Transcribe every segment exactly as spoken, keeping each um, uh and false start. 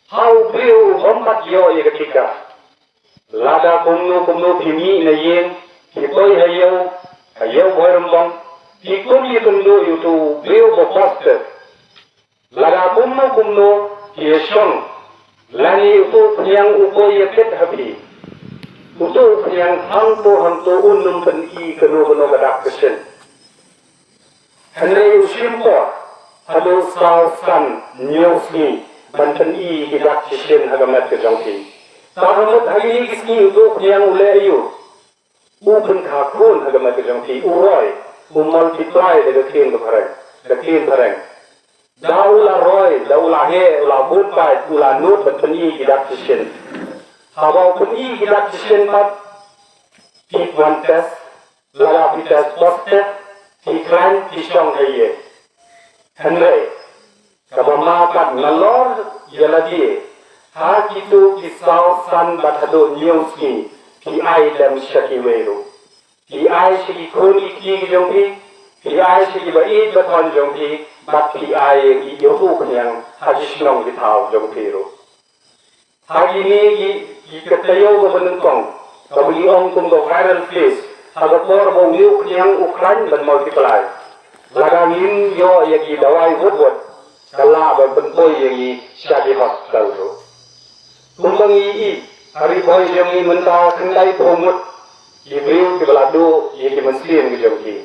Ha u briew u bym pat ïoh ïa ka tika, lada kumno kumno phi mih na ïing, phi poi ha ïew, ha ïew Bhoirymbong, phi kum ïakynduh ïa uto u briew ba positive. Lada kumno kumno phi ïashong, lane uto u khñiang u poi ïakit ha phi, uto u khñiang hangto hangto un ym pyni kano kano ka dak ka shin. Hynrei u shim por haduh saw san hynñiew sngi ban pyni ki dak ki shin ha ka met ka jong phi. Tang mut ha kine ki sngi uto u khñiang u leh aïu? U pynkha khun ha ka met ka jong phi, u roi, u multiply da ka ktien ka phareng, ka ktien phareng. Da u la roi, da u la heh, u la bud paid, u la nud ban pyni ki dak ki shin. Haba u pyni ki dak ki shin pat, phi wan test, lada phi test positive, phi khlaiñ, phi shong ha ïing. Hynrei kaba ma pat, nalor ïa lade, ha kito ki saw san bad haduh hynñiew sngi, phi ai lem sha kiwei ruh. Phi ai sha ki khun ki kti ki jong phi, phi ai sha ki ba ïeit ba ton jong phi, bad phi ai ïa ki, ïa u khñiang ha ki shnong ki thaw jong phi ruh. Ha kine ki, ki ka taïew kaba nyngkong, kaba ngi ong kum ka viral phase, ha ka por ba une u khñiang u khlaiñ ban multiply, lada ngim ïoh ïa ki dawai wut wut, ka lah ban pynpoi ïa ngi sha ki hospital ruh. Kumba ngi ïohi, ha Ri Bhoi jong ngi mynta khyndai phew ngut ki briew kiba la duh ïa ki mynsiem ki jong ki.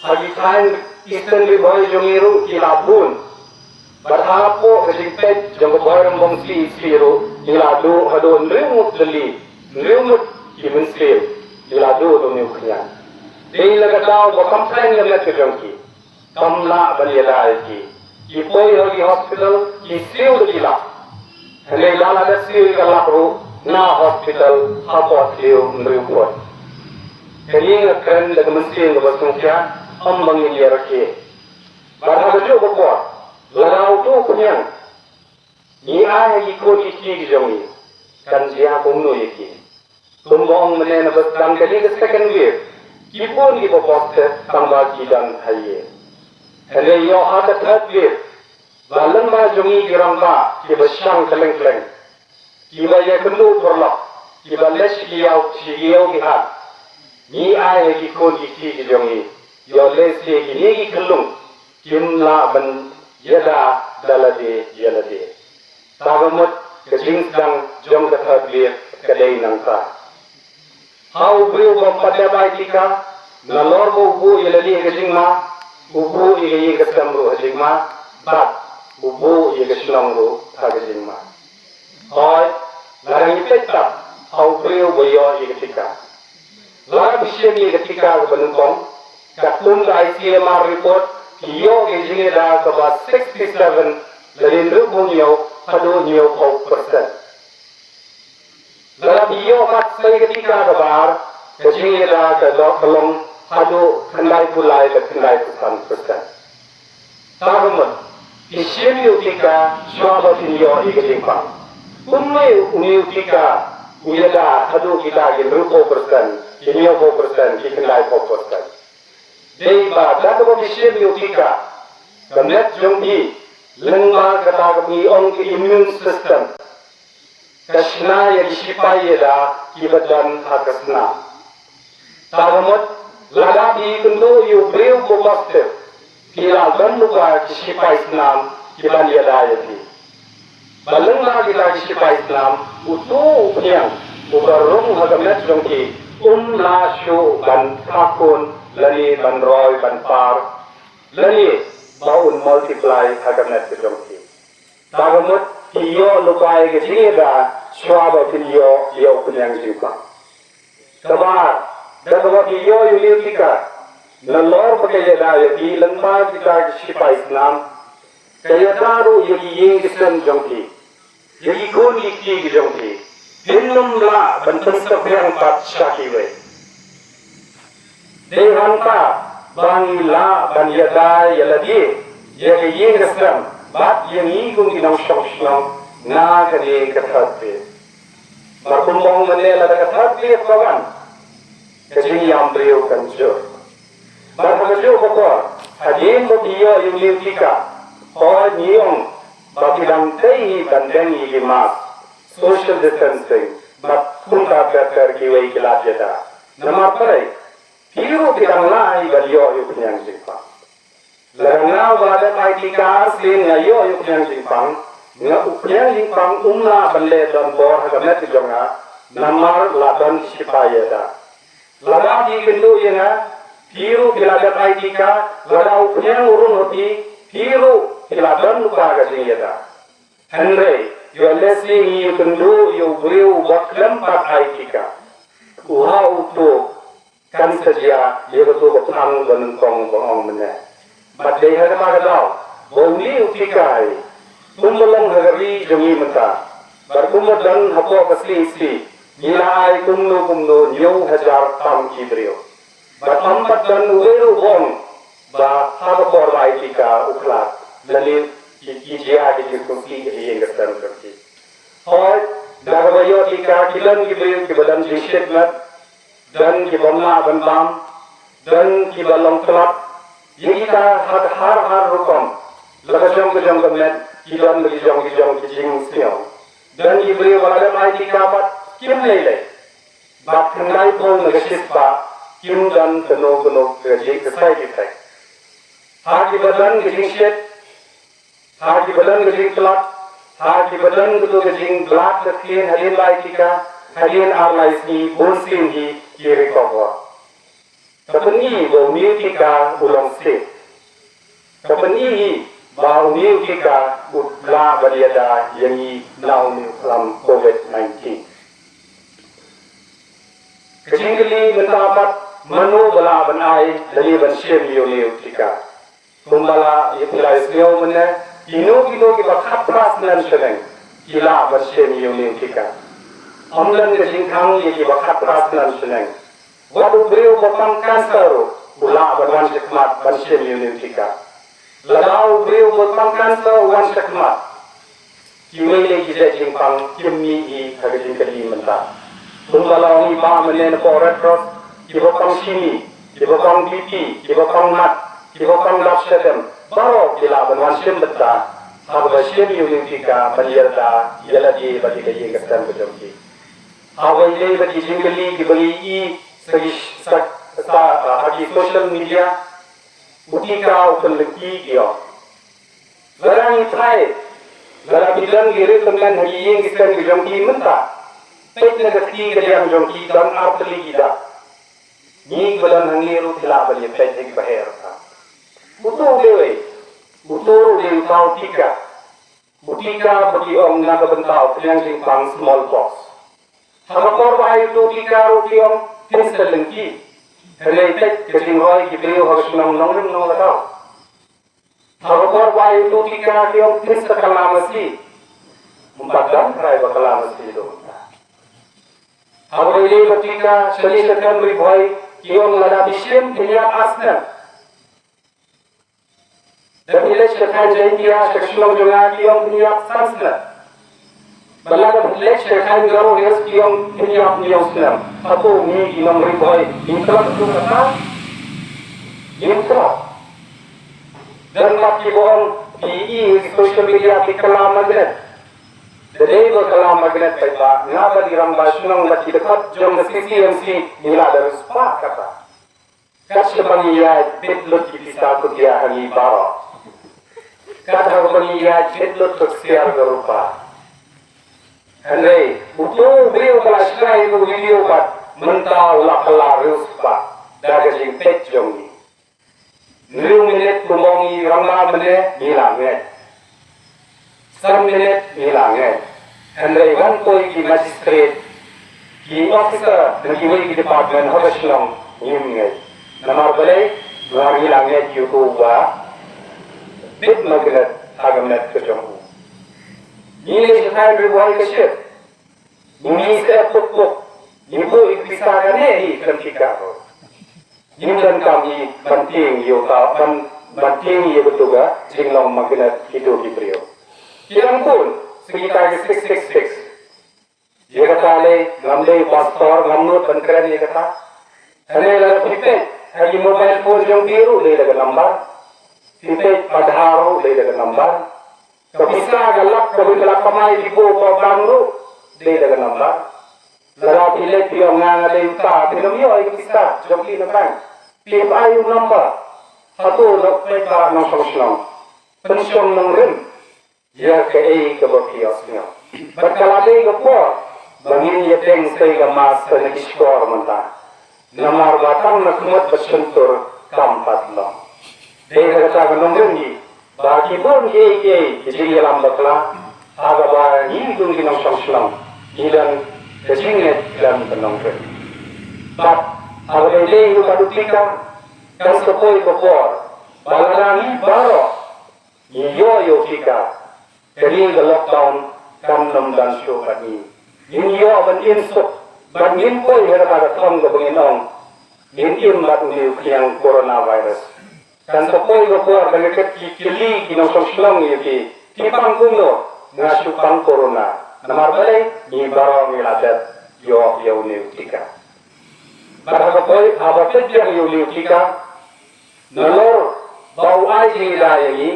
Ha ki thaiñ Eastern Ri Bhoi jong ngi ruh ki la bun. Bad hapoh ka jingpeit jong ka Bhoirymbong C H C ruh ki la duh haduh hynriew ngut tylli, hynriew ngut ki mynsiem ki la duh da une u khñiang. Dei na ka daw ba kam khlaiñ ka met ka jong ki. Kam lah ban ïada ïa ki. Ki poi ha ki hospital, ki siew da ki lak. Hynrei lada la dep siew ïa ka lak ruh, na hospital hapoh thliew hynriew phut. Kane nga kren da ka mynsiem kaba sngewsih, ym ba ngin ïa rakhe. Bad ha kajuh ka por, lada uto u khñiang ngi ai ha ki khun ki kti ki jong ngi, kan jia kumno ïa ki? Kumba ong mynne na ba sdang kane ka second wave, ki bun kiba positive tang ba ki don ha ïing. Hynrei ïoh ha ka third wave, ba lyngba jong ngi ki rangbah kiba shang kylleng kylleng, kiba ïakynduh paralok, kiba leit sha ki ïew, sha ki ïew ki hat, ngi ai ha ki khun ki kti ki jong ngi. Ïoh leh sha kine ki khyllung, kim lah ban ïada da lade ïa lade. Tang mut ka jingsdang jong ka third wave ka dei nangta. Ha u briew bym pat dep ai tika, nalor ba u buh ïa lade ha ka jingma, u buh ïa ka ïing ka sem ruh ha jingma, bad u buh ïa ka shnong ruh ha ka jingma. Hooid, lada ngi peit tang ha u briew ba ïoh ïa ka tika. Lada phi shim ïa ka tika kaba nyngkong, katkum ka I C M R report, phi ïoh ka jingïada kaba sixty-seven, lane hynriewphew hynñiew haduh hynñiewphew percent. Lada phi ïoh pat sa ïa ka tika kaba ar, ka jingïada ka dei ka long haduh khyndaiphew lai bad khyndaiphew san percent. Tang mut, phi shim ïa u tika shuwa ba phin ïoh ïa ka jingpang. Kumne une u tika u ïada haduh kita ki hynriewphew percent, ki hynñiewphew percent, ki khyndaiphew percent. Dei ba da kaba phi shim ïa u tika, ka met jong phi, lyngba kata kaba ngi ong ka immune system, ka shna ïa ki shipai ïada kiba don ha ka snam. Tang mut, lada phi ïakynduh ïa u briew ba positive, phi la don lypa ki shipai snam kiban ïada ïa phi. Ba lyngba kita ki shipai snam, uto u khñiang uba rung ha ka met jong phi um lah shuh ban kha khun lane ban roi ban par, lane ba un multiply ha ka met ka jong phi. Tang mut, phi ïoh lypa ïa ka jingïada shuwa ba phin ïoh ïa u khñiang jingpang. Kaba ar, da kaba phi ïoh ïa une u tika, nalor ba ka ïada ïa phi lyngba kita ki shipai snam, ka ïada ruh ïa ki ïing ki sem jong phi, ïa ki khun ki kti ki jong phi. Phin ym lah ban pynsaphriang pat sha kiwei. Dei hangta ba ngi lah ban ïada ïa lade, ïa ka ïing ka sem, bad ïa ngi kum ki nongshong shnong na kane ka third wave. Mar kumba ong mynne, lada ka third wave ka wan, ka jingïam briew kan jur. Bad ha kajuh ka por, hadien ba phi ïoh ïa une u tika, hooid ngi ong ba phi dang dei hi ban deng ïa ki mask, social distancing, bad kumta ter ter kiwei ki lad ïada. Namar balei? Phi ruh phi dang lah hi ban ïoh ïa u khñiang jingpang. Lada nga ba la dep ai tika arsien nga ïoh ïa u khñiang jingpang, nga u khñiang jingpang um lah ban leh donbor ha ka met ka jong nga, namar la don ki shipai ïada. Lada phi kynduh ïa nga, phi ruh phi la dep ai tika, lada u khñiang u rung ha phi, phi ruh phi la don lypa ka jingïada. Hynrei ïoh lehse ngi ïakynduh ïa u briew uba khlem pat ai tika. U ha u tuh kan sa jia ïa kato ka phang ba nyngkong ba ong mynne. Bad dei ha kata ka daw ba une u tika hi, kumba long ha ka ri jong ngi mynta, bad kumba don hapoh ka C A C, ngi la ai kumno kumno hynñiew hajar tam ki briew. Bad ym pat don uwei ruh ba ong ba ha ka por ba ai tika u khlad lane ki, ki jia ki jingsngewsih ha ïing ka sem jong ki. Hooid, da kaba ïoh tika ki don ki briew kiba don jingshit met, don ki bym lah ban bam, don kiba long tlot. Ïa kita ha ka har har rukom, la ka jong ka jong ka met, ki don la ki jong ki jong ki jingsngew. Don ki briew ba la dep ai tika bad kim lei lei. Bad khyndai phew na ka shispah kim don kano kano ka jingkhuslai. Ha kiba don ka jingshit, ha kiba don ka jingtlot, ha kiba don kato ka jinglad ka ktien hadien ba ai tika, hadien ar lai sngi bun sien hi ki recover. Ka pyni ba une u tika u long safe. Ka pyni hi ba une u tika u lah ban ïada ïa ngi na une u khlam Covid nineteen. Ka jingkylli mynta pat, mano ba lah ban ai lane ban shim ïa une u tika? Kumba la ïa phi la ïohsngew mynne, kino kino kiba khatphra snem shaneng ki lah ban shim ïa une u tika. Ym don ka jingkhang ïa kiba khatphra snem shaneng. Wat u briew uba pang cancer ruh u lah ban wan shakhmat ban shim ïa une u tika. Lada u briew uba pang cancer u wan shakhmat, kiwei de ki jait jingpang kim mih hi ha ka jingkylli mynta. Kumba la ong i Bah mynne na ka Red Cross, kiba pang shini, kiba pang B P, kiba pang mat, kiba pang dap shadem, baroh ki lah ban wan shim bynta ha kaba shim ïa une u tika ban ïada ïa lade bad ïa ka ïing ka sem ka jong ki. Haba ïadei bad ki jingkylli kiba ngi i sa ki, sa, sa, ha ki social media, u tika u pynlong ki ïa. Lada ngi phai, lada phi don ki rit tymmen ha ki ïing ki sem ki jong phi mynta, peit na ka kti ka liang jong phi don ar tylli ki dak. Ngi kiba don hangne ruh phi lah ban ïa peit ha kiba her. Uto u dei uei? Uto ruh u dei uta u tika. U tika ba ki ong na ka bynta u khñiang jingpang, smallpox. Ha ka por ba ai uto u tika ruh ki ong phin sa lyngkhi. Hynrei peit ka jingroi ki briew ha ka shnong nongrim nongladaw. Ha ka por ba ai uto u tika ki ong phin sa kylla masi. Ym pat don trai ba kylla masi ruh. Haba ïadei bad tika, shane sha Ri Bhoi ki ong lada phi shim phin ïap ar snem. Da phi leit sha Jaintia, sha ka shnong jong nga, ki ong phin ïap san snem. Bad lada phi leit sha Garo Hills, ki ong phin ïap hynñiew snem. Hato ngi ki nong Ri Bhoi ngim tlot ïa kata? Ngim tlot. Don pat kiba ong, phi i ha ki social media, phi kylla magnet. Da dei ba kylla magnet paidbah, nga bad i rangbah shnong bad ki dkhot jong ka C C M C ngi la da riewspah kata. Kat shaba ngi ïaid bit lut ki pisa khutia ha ngi baroh. Kat haba ngi ïaid bit lut ka ksiar ka rupa. Hynrei uto u briew ba la shna ïa ka video pat mynta u la kylla riewspah da ka jingpeit jong ngi. Hynriew minit kumba ong i rangbah mynne ngi la ngeit. San minit ngi la ngeit. Hynrei wan poi ki magistrate, ki officer na kiwei ki department ha ka shnong ngim ngeit. Namar balei? Namar ngi la ngeit ïa uto uba bit magnet ha ka met ka jong u. Ngi leit sha thaiñ Ri Bhoi ka shift. Ngi sep puk puk. Ngi buh ïa ka pisa kane hi khlem tika ruh. Ngim donkam hi ban tieng ïa uta, ban, ban tieng ïa katu ka jinglong magnet kito ki briew. Ki dang bun, sa kita ki six six six. Ïa kata lei, ngam dei pastor, ngam nud ban kren ïa kata. Hynrei lada phi peit ha ki mobile phone jong phi ruh lei da ka number. Phi peit Aadhaar ruh lei da ka number. Ka pisa ka lak kaba phi la kamai phi buh paw bank ruh dei da ka nambar. Lada phi leit phi ong nga nga dei uta, phin ym ïoh ïa ka pisa jong phi na bank. Phi ym ai u nambar. Hato u paidbah nongshong shnong, pynshong nongrim ïa kaei kaba phi ïohsngew. Bad ka la dei ka por ba ngin ïadeng sei ka mask na ki shkor mynta. Namar ba tang na khmat bad shyntur kam pat long. Dei na kata ka nongrim hi ba ki bun kiei kiei ki jingïalam bakla ha kaba ngi kum ki nongshong shnong ngi don ka jingngeit khlem ka nongrim. Bad ha kaba dei ruh bad u tika, kan sa poi ka por ba lada ngi baroh ngi ïoh ïa u tika, kane ka lockdown kan ym don shuh bad ngi. Ngin ïoh ban im suk bad ngin poi ha kata ka thong kaba ngin ong ngin im bad une u khñiang coronavirus. Kan sa poi ka por ba nga kit ki kylli ki nongshong shnong ïa phi, phi pang kumno? Nga shu pang corona. Namar balei? Ngi baroh ngi la dep ïoh ïa une u tika. Bad haba poi, haba peit biang ïa une u tika, nalor ba u ai jingïada ïa ngi,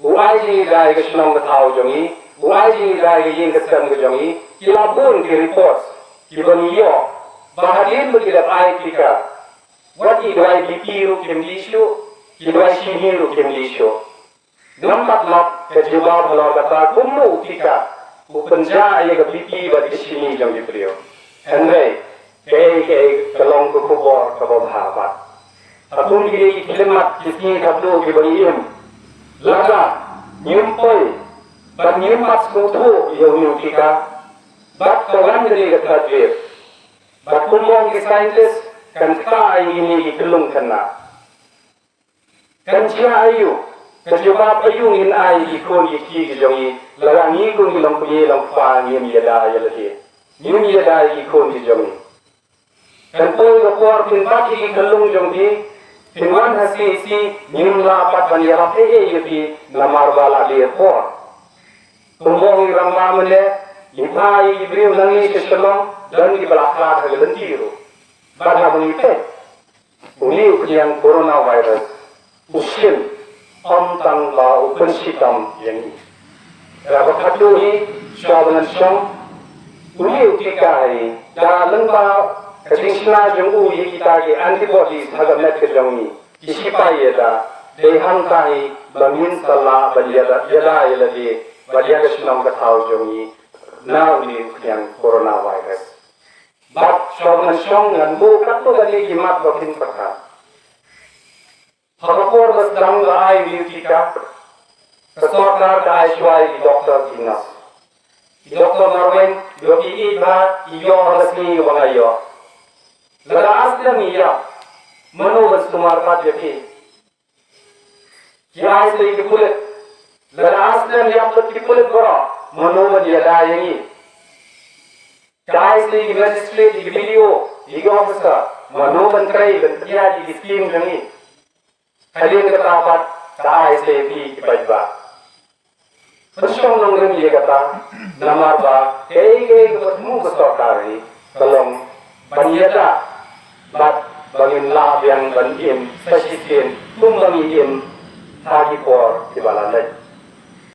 u ai jingïada ïa ka shnong ka thaw jong ngi, u ai jingïada ïa ka ïing ka sem ka jong ngi, ki la bun ki reports kiba ngi ïoh ba hadien ba ki dep ai tika, wat ki duwai BP ruh kim dih shuh, ki duwai shini ruh kim dih shuh. Ngam pat lap ka jubab halor kata kumno u tika u pynjah ïa ka BP bad ka shini jong ki briew. Hynrei kaei kaei ka long ka khubor kaba bha bha. Ha kum kine ki khyllipmat ki sngi khatduh kiba ngi im, lada ngim poi bad ngim pat sngewthuh ïa une u tika, bad ka wan kane ka third wave, bad kumba ong ki scientist, kan ktah ïa kine ki khyllung khynnah. Kan jia aïu, ka jubab aïu ngin ai ïa ki khun ki kti ki jong ngi, lada ngi kum ki long kmie long kpa ngim ïada ïa lade, ngim ïada ïa ki khun ki jong ngi? Kan poi ka por phin bat ïa ki khyllung jong phi, phin wan ha C H C, ngim lah pat ban ïarap ei ei ïa phi namar ba la dei por. Kumba ong i rangbah mynne, i phah ïa ki briew nangne sha Shillong, don kiba la khlad ha ka lynti ruh. Bad haba ngi peit, une u khñiang coronavirus u shim, ym tang ba u pynshitom ïa ngi. Kaba khatduh hi, shuwa ba ngan shong, une u tika hi, da lyngba ka jingshna jong u ïa kita ki antibodies ha ka met ka jong ngi, ki shipai ïada, dei hangta hi ba ngin sa lah ban ïada, ïada ïa lade bad ïa ka shnong ka thaw jong ngi na une u khñiang coronavirus. Bad shuwa ba ngan shong ngan buh katto katne ki mat ba phin pyrkhat. Ha ka por ba sdang ba ai une u tika, ka sorkar ka ai shuwa ïa ki doktor ki nurse. Ki doktor marweiñ, ïoh ki ïeit bha, ki ïoh ha ka sngi ba nga ïoh. Lada ar snem ngi ïap, mano ban sumar pat ïa phi? Ki ai sa ïa ki pulit. Lada ar snem ïap lut ki pulit baroh, mano ban ïada ïa ngi? Ki ai sa ïa ki magistrate, ïa ki B D O, ïa ki officer, mano ban trei ban pynïaid ïa ki skim jong ngi? Hadien kata pat ka ai sa ïa phi ki paidbah. Pynshong nongrim ïa kata, namar ba kaei kaei kaba thmu ka sorkar hi ka long ban ïada bad ba ngin lah biang ban im sa shisien kumba ngi im ha ki por kiba la leit.